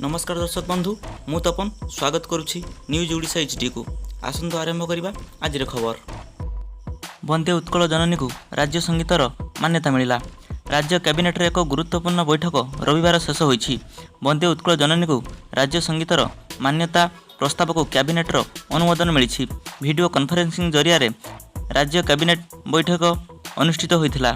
ନମସ୍କାର ଦର୍ଶକ ବନ୍ଧୁ, ମୁଁ ତପନ ସ୍ୱାଗତ କରୁଛି ନ୍ୟୁଜ୍ ଓଡ଼ିଶା ଏଚ୍ଡିକୁ। ଆସନ୍ତୁ ଆରମ୍ଭ କରିବା ଆଜିର ଖବର। ବନ୍ଦେ ଉତ୍କଳ ଜନନୀକୁ ରାଜ୍ୟ ସଙ୍ଗୀତର ମାନ୍ୟତା ମିଳିଲା। ରାଜ୍ୟ କ୍ୟାବିନେଟ୍ର ଏକ ଗୁରୁତ୍ୱପୂର୍ଣ୍ଣ ବୈଠକ ରବିବାର ଶେଷ ହୋଇଛି। ବନ୍ଦେ ଉତ୍କଳ ଜନନୀକୁ ରାଜ୍ୟ ସଙ୍ଗୀତର ମାନ୍ୟତା ପ୍ରସ୍ତାବକୁ କ୍ୟାବିନେଟ୍ର ଅନୁମୋଦନ ମିଳିଛି। ଭିଡ଼ିଓ କନଫରେନ୍ସିଂ ଜରିଆରେ ରାଜ୍ୟ କ୍ୟାବିନେଟ୍ ବୈଠକ ଅନୁଷ୍ଠିତ ହୋଇଥିଲା।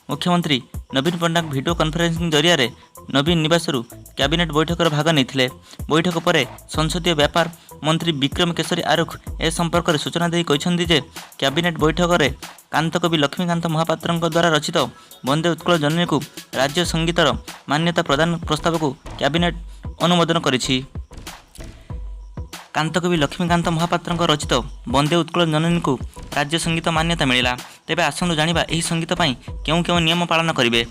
ମୁଖ୍ୟମନ୍ତ୍ରୀ ନବୀନ ପଟ୍ଟନାୟକ ଭିଡ଼ିଓ କନଫରେନ୍ସିଂ ଜରିଆରେ ନବୀନ ନିବାସରୁ କ୍ୟାବିନେଟ୍ ବୈଠକରେ ଭାଗ ନେଇଥିଲେ। ବୈଠକ ପରେ ସଂସଦୀୟ ବ୍ୟାପାର ମନ୍ତ୍ରୀ ବିକ୍ରମ କେଶରୀ ଆରୁଖ ଏ ସମ୍ପର୍କରେ ସୂଚନା ଦେଇ କହିଛନ୍ତି ଯେ, କ୍ୟାବିନେଟ୍ ବୈଠକରେ କାନ୍ତକବି ଲକ୍ଷ୍ମୀକାନ୍ତ ମହାପାତ୍ରଙ୍କ ଦ୍ୱାରା ରଚିତ ବନ୍ଦେ ଉତ୍କଳ ଜନନୀକୁ ରାଜ୍ୟ ସଙ୍ଗୀତର ମାନ୍ୟତା ପ୍ରଦାନ ପ୍ରସ୍ତାବକୁ କ୍ୟାବିନେଟ୍ ଅନୁମୋଦନ କରିଛି। କାନ୍ତକବି ଲକ୍ଷ୍ମୀକାନ୍ତ ମହାପାତ୍ରଙ୍କ ରଚିତ ବନ୍ଦେ ଉତ୍କଳ ଜନନୀକୁ ରାଜ୍ୟ ସଙ୍ଗୀତ ମାନ୍ୟତା ମିଳିଲା। ତେବେ ଆସନ୍ତୁ ଜାଣିବା, ଏହି ସଙ୍ଗୀତ ପାଇଁ କେଉଁ କେଉଁ ନିୟମ ପାଳନ କରିବେ।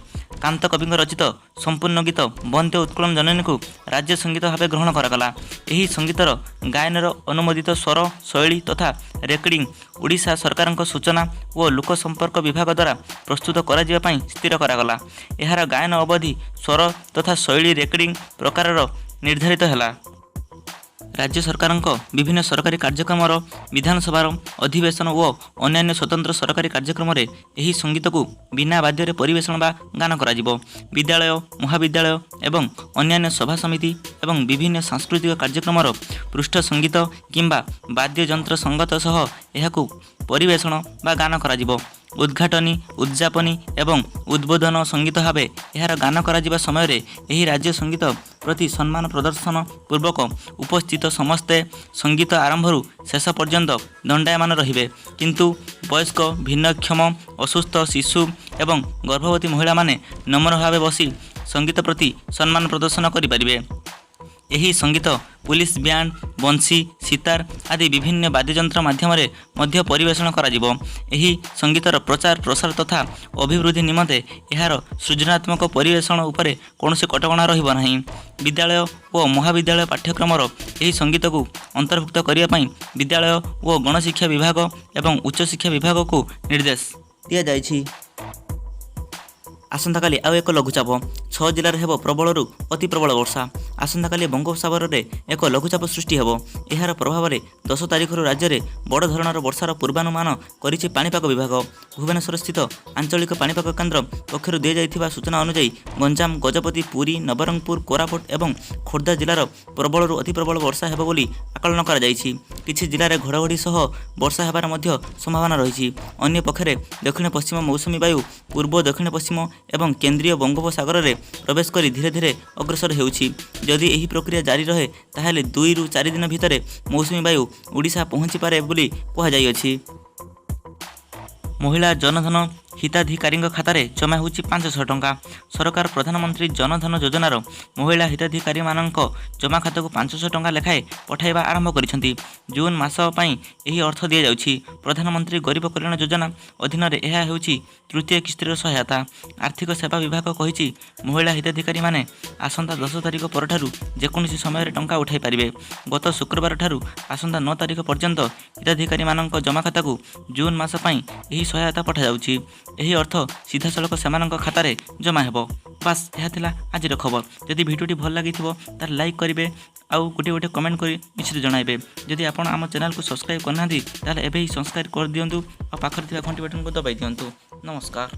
କାନ୍ତ କବିଙ୍କ ରଚିତ ସମ୍ପୂର୍ଣ୍ଣ ଗୀତ ବନ୍ଦେ ଉତ୍କଳ ଜନନୀକୁ ରାଜ୍ୟ ସଙ୍ଗୀତ ଭାବେ ଗ୍ରହଣ କରାଗଲା। ଏହି ସଙ୍ଗୀତର ଗାୟନର ଅନୁମୋଦିତ ସ୍ୱର, ଶୈଳୀ ତଥା ରେକର୍ଡିଂ ଓଡ଼ିଶା ସରକାରଙ୍କ ସୂଚନା ଓ ଲୋକସମ୍ପର୍କ ବିଭାଗ ଦ୍ୱାରା ପ୍ରସ୍ତୁତ କରାଯିବା ପାଇଁ ସ୍ଥିର କରାଗଲା। ଏହାର ଗାୟନ ଅବଧି, ସ୍ୱର ତଥା ଶୈଳୀ, ରେକର୍ଡିଂ ପ୍ରକାରର ନିର୍ଦ୍ଧାରିତ ହେଲା। ରାଜ୍ୟ ସରକାରଙ୍କ ବିଭିନ୍ନ ସରକାରୀ କାର୍ଯ୍ୟକ୍ରମର, ବିଧାନସଭାର ଅଧିବେଶନ ଓ ଅନ୍ୟାନ୍ୟ ସ୍ୱତନ୍ତ୍ର ସରକାରୀ କାର୍ଯ୍ୟକ୍ରମରେ ଏହି ସଙ୍ଗୀତକୁ ବିନା ବାଦ୍ୟରେ ପରିବେଷଣ ବା ଗାନ କରାଯିବ। ବିଦ୍ୟାଳୟ, ମହାବିଦ୍ୟାଳୟ ଏବଂ ଅନ୍ୟାନ୍ୟ ସଭା ସମିତି ଏବଂ ବିଭିନ୍ନ ସାଂସ୍କୃତିକ କାର୍ଯ୍ୟକ୍ରମର ପୃଷ୍ଠ ସଙ୍ଗୀତ କିମ୍ବା ବାଦ୍ୟଯନ୍ତ୍ର ସଙ୍ଗତ ସହ ଏହାକୁ ପରିବେଷଣ ବା ଗାନ କରାଯିବ। ଉଦ୍ଘାଟନୀ, ଉଦଯାପନୀ ଏବଂ ଉଦ୍ବୋଧନ ସଙ୍ଗୀତ ଭାବେ ଏହାର ଗାନ କରାଯିବା ସମୟରେ ଏହି ରାଜ୍ୟ ସଙ୍ଗୀତ ପ୍ରତି ସମ୍ମାନ ପ୍ରଦର୍ଶନ ପୂର୍ବକ ଉପସ୍ଥିତ ସମସ୍ତେ ସଙ୍ଗୀତ ଆରମ୍ଭରୁ ଶେଷ ପର୍ଯ୍ୟନ୍ତ ଦଣ୍ଡାୟମାନ ରହିବେ। କିନ୍ତୁ ବୟସ୍କ, ଭିନ୍ନକ୍ଷମ, ଅସୁସ୍ଥ, ଶିଶୁ ଏବଂ ଗର୍ଭବତୀ ମହିଳାମାନେ ନମ୍ର ଭାବେ ବସି ସଙ୍ଗୀତ ପ୍ରତି ସମ୍ମାନ ପ୍ରଦର୍ଶନ କରିପାରିବେ। ଏହି ସଙ୍ଗୀତ ପୁଲିସ ବ୍ୟାଣ୍ଡ, ବଂଶୀ, ସିତାର ଆଦି ବିଭିନ୍ନ ବାଦ୍ୟଯନ୍ତ୍ର ମାଧ୍ୟମରେ ମଧ୍ୟ ପରିବେଷଣ କରାଯିବ। ଏହି ସଙ୍ଗୀତର ପ୍ରଚାର, ପ୍ରସାର ତଥା ଅଭିବୃଦ୍ଧି ନିମନ୍ତେ ଏହାର ସୃଜନାତ୍ମକ ପରିବେଷଣ ଉପରେ କୌଣସି କଟକଣା ରହିବ ନାହିଁ। ବିଦ୍ୟାଳୟ ଓ ମହାବିଦ୍ୟାଳୟ ପାଠ୍ୟକ୍ରମର ଏହି ସଙ୍ଗୀତକୁ ଅନ୍ତର୍ଭୁକ୍ତ କରିବା ପାଇଁ ବିଦ୍ୟାଳୟ ଓ ଗଣଶିକ୍ଷା ବିଭାଗ ଏବଂ ଉଚ୍ଚଶିକ୍ଷା ବିଭାଗକୁ ନିର୍ଦ୍ଦେଶ ଦିଆଯାଇଛି। ଆସନ୍ତାକାଲି ଆଉ ଏକ ଲଘୁଚାପ, ଛଅ ଜିଲ୍ଲାରେ ହେବ ପ୍ରବଳରୁ ଅତି ପ୍ରବଳ ବର୍ଷା। ଆସନ୍ତାକାଲି ବଙ୍ଗୋପସାଗରରେ ଏକ ଲଘୁଚାପ ସୃଷ୍ଟି ହେବ। ଏହାର ପ୍ରଭାବରେ 10 ତାରିଖରୁ ରାଜ୍ୟରେ ବଡ଼ ଧରଣର ବର୍ଷାର ପୂର୍ବାନୁମାନ କରିଛି ପାଣିପାଗ ବିଭାଗ। ଭୁବନେଶ୍ୱରସ୍ଥିତ ଆଞ୍ଚଳିକ ପାଣିପାଗ କେନ୍ଦ୍ର ପକ୍ଷରୁ ଦିଆଯାଇଥିବା ସୂଚନା ଅନୁଯାୟୀ, ଗଞ୍ଜାମ, ଗଜପତି, ପୁରୀ, ନବରଙ୍ଗପୁର, କୋରାପୁଟ ଏବଂ ଖୋର୍ଦ୍ଧା ଜିଲ୍ଲାର ପ୍ରବଳରୁ ଅତି ପ୍ରବଳ ବର୍ଷା ହେବ ବୋଲି ଆକଳନ କରାଯାଇଛି। କିଛି ଜିଲ୍ଲାରେ ଘଡ଼ଘଡ଼ି ସହ ବର୍ଷା ହେବାର ମଧ୍ୟ ସମ୍ଭାବନା ରହିଛି। ଅନ୍ୟପକ୍ଷରେ ଦକ୍ଷିଣ ପଶ୍ଚିମ ମୌସୁମୀ ବାୟୁ ପୂର୍ବ, ଦକ୍ଷିଣ ପଶ୍ଚିମ ଏବଂ କେନ୍ଦ୍ରୀୟ ବଙ୍ଗୋପସାଗରରେ ପ୍ରବେଶ କରି ଧୀରେ ଧୀରେ ଅଗ୍ରସର ହେଉଛି। ଯଦି ଏହି ପ୍ରକ୍ରିୟା ଜାରି ରହେ, ତାହେଲେ 2ରୁ 4 ଦିନ ଭିତରେ ମୌସୁମୀ ବାୟୁ ଓଡ଼ିଶା ପହଞ୍ଚିପାରେ ବୋଲି କୁହାଯାଇଅଛି। ମହିଳା ଜନଧନ ହିତାଧିକାରୀଙ୍କ ଖାତାରେ ଜମା ହେଉଛି 500 ଟଙ୍କା। ସରକାର ପ୍ରଧାନମନ୍ତ୍ରୀ ଜନଧନ ଯୋଜନାର ମହିଳା ହିତାଧିକାରୀମାନଙ୍କ ଜମା ଖାତାକୁ 500 ଟଙ୍କା ଲେଖାଏଁ ପଠାଇବା ଆରମ୍ଭ କରିଛନ୍ତି। ଜୁନ୍ ମାସ ପାଇଁ ଏହି ଅର୍ଥ ଦିଆଯାଉଛି। ପ୍ରଧାନମନ୍ତ୍ରୀ ଗରିବ କଲ୍ୟାଣ ଯୋଜନା ଅଧୀନରେ ଏହା ହେଉଛି ତୃତୀୟ କିସ୍ତିର ସହାୟତା। ଆର୍ଥିକ ସେବା ବିଭାଗ କହିଛି, ମହିଳା ହିତାଧିକାରୀମାନେ ଆସନ୍ତା 10 ତାରିଖ ପରଠାରୁ ଯେକୌଣସି ସମୟରେ ଟଙ୍କା ଉଠାଇ ପାରିବେ। ଗତ ଶୁକ୍ରବାରଠାରୁ ଆସନ୍ତା 9 ତାରିଖ ପର୍ଯ୍ୟନ୍ତ ହିତାଧିକାରୀମାନଙ୍କ ଜମା ଖାତାକୁ ଜୁନ୍ ମାସ ପାଇଁ ଏହି ସହାୟତା ପଠାଯାଉଛି। ଏହି ଅର୍ଥ ସିଧାସଳଖ ସେମାନଙ୍କ ଖାତାରେ ଜମା ହେବ। ବାସ୍, ଏହା ଥିଲା ଆଜିର ଖବର। ଯଦି ଭିଡ଼ିଓଟି ଭଲ ଲାଗିଥିବ, ତାହେଲେ ଲାଇକ୍ କରିବେ ଆଉ ଗୋଟିଏ ଗୋଟିଏ କମେଣ୍ଟ କରି ନିଶ୍ଚିତ ଜଣାଇବେ। ଯଦି ଆପଣ ଆମ ଚ୍ୟାନେଲକୁ ସବସ୍କ୍ରାଇବ୍ କରିନାହାନ୍ତି, ତାହେଲେ ଏବେ ହିଁ ସବସ୍କ୍ରାଇବ୍ କରିଦିଅନ୍ତୁ ଆଉ ପାଖରେ ଥିବା ଘଣ୍ଟି ବଟନକୁ ଦବାଇ ଦିଅନ୍ତୁ। ନମସ୍କାର।